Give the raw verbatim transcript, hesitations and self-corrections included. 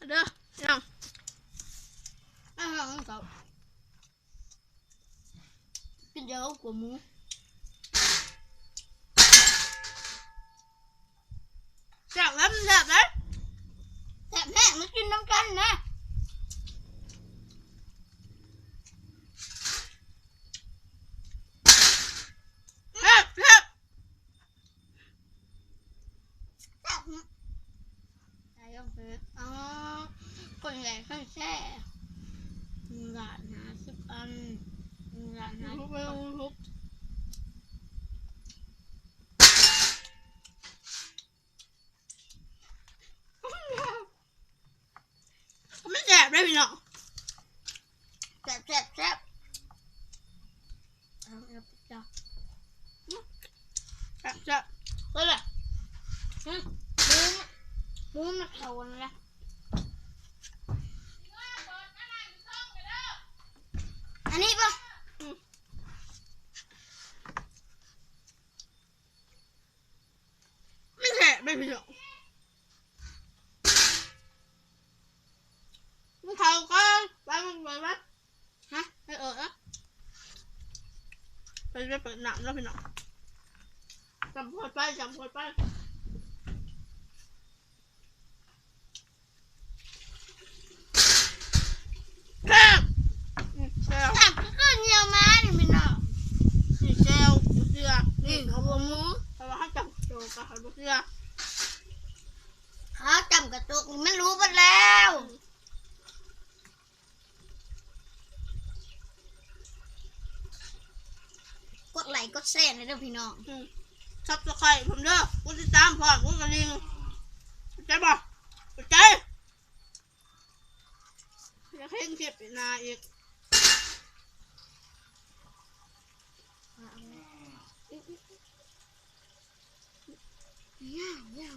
เด้อพี่น้อง มาทางนี้ครับ กินเดี๋ยวกับหมู แซ่บแล้วมันแซ่บเลย แซ่บแห้งมากินน้ำกันนะ แซ่บแซ่บ แซ่บนะ ใส่ลงไปเลย อ๋อ คนใหญ่ข้างแช่ หนึ่งบาทห้าสิบอัน หนึ่งบาทห้าสิบอัน YouTube มันแซ่บเลยพี่น้อง แซ่บแซ่บแซ่บ เอาเอาไปจ้ะ แซ่บแซ่บ เฮ้ยล่ะ อืม หมู หมูมันเข้ากันนะ อันนี้ปะ อืม มันแซ่บเลยพี่น้อง มันเข้ากัน ไปมันไปวะ ฮะ ไปเออเออ ไปไปเปิดน้ำแล้วพี่น้อง จำพอดไป จำพอดไป แซ่บ อืม แซ่บ แซ่บคือเหนียวม้านี่พี่น้อง นี่แจ่ว เกลือ นี่ นี่ หัวหมู แต่ว่าเขาจำโจกับเขาบ่เชื่อ เขาจำกระตุกนี่มันรู้หมดแล้ว กดไลค์กดแชร์ให้เด้อพี่น้อง อืม Subscribe ผมเด้อ กดติดตามพร้อม กดกระดิ่ง เข้าใจบ่ เข้าใจ อยากเห็นคลิปอีกหน้าอีก Yeah, yeah.